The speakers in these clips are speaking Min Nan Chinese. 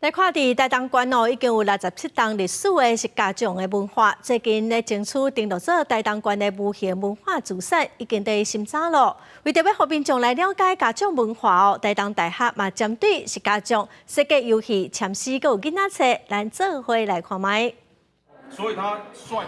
來看佇台東縣哦，已經有67冬歷史的釋迦將的文化，最近咧爭取登錄做台東縣的無形文化資產，已經佇審查咯。為著欲予民眾來了解家長文化哦，台東大學嘛針對釋迦將設計遊戲、簽詩，閣有囡仔冊，咱做伙來看覓。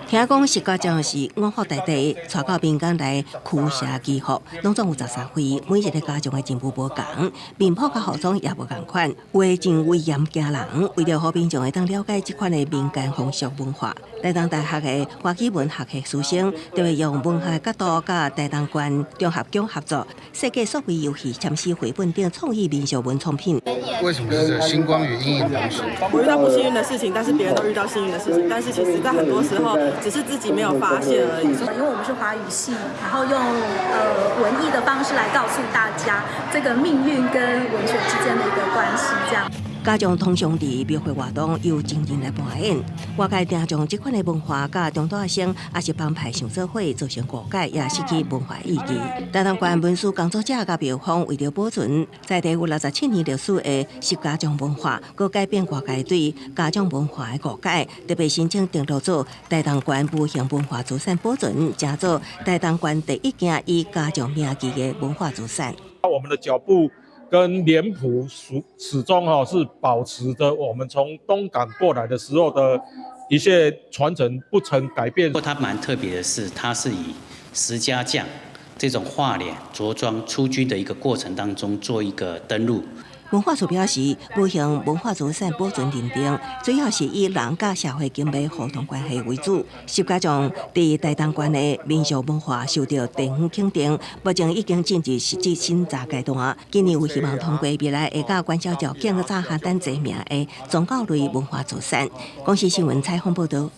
聽講釋迦將是五福大帝帶到民間來驅邪祈福，攏總有13位，每一个家將的人物無仝，面譜佮服裝也無仝款，有的真威嚴驚人。為著予民眾會當了解這款的民間風俗文化，台東大學的華語文學系師生特別用文學角度，佮台東縣中學局合作，設計數位遊戲、簽詩繪本等創意民俗文創品。為什麼是星光與陰影同時？我遇到不幸運的事情，但是別人都遇到幸運的事情，但是其實在很多時候，只是自己沒有發現而已。因為我們是華語系，然後用文藝的方式來告訴大家這個命運跟文學之間的一個關係，這樣。家將通常佇廟會活動由真人來扮演，外界定將這款的文化佮中大學生抑是幫派想做伙造成誤解，也失去文化意義。台東縣文史工作者佮廟方為著保存在地有67年歷史的釋迦將文化，閣改變外界對家將文化的誤解，特別申請登錄做台東縣無形文化資產保存，成做台東縣第一件以家將名義的文化資產。我們的腳步跟臉譜始終哈是保持着我們從東港過來的時候的一些傳承不曾改變。不過它蠻特別的是，它是以十家將這種畫臉着裝出軍的一個過程當中做一個登錄。文化處表示，無形文化資產保存認定，主要是以人佮社會經濟互動關係為主。釋迦將佇台東縣的民俗文化受到地方肯定，目前已經進入實質審查階段。今年有希望通過，未來會佮關照條件較早下單齊名的宗教類文化資產。公視新聞採訪報導。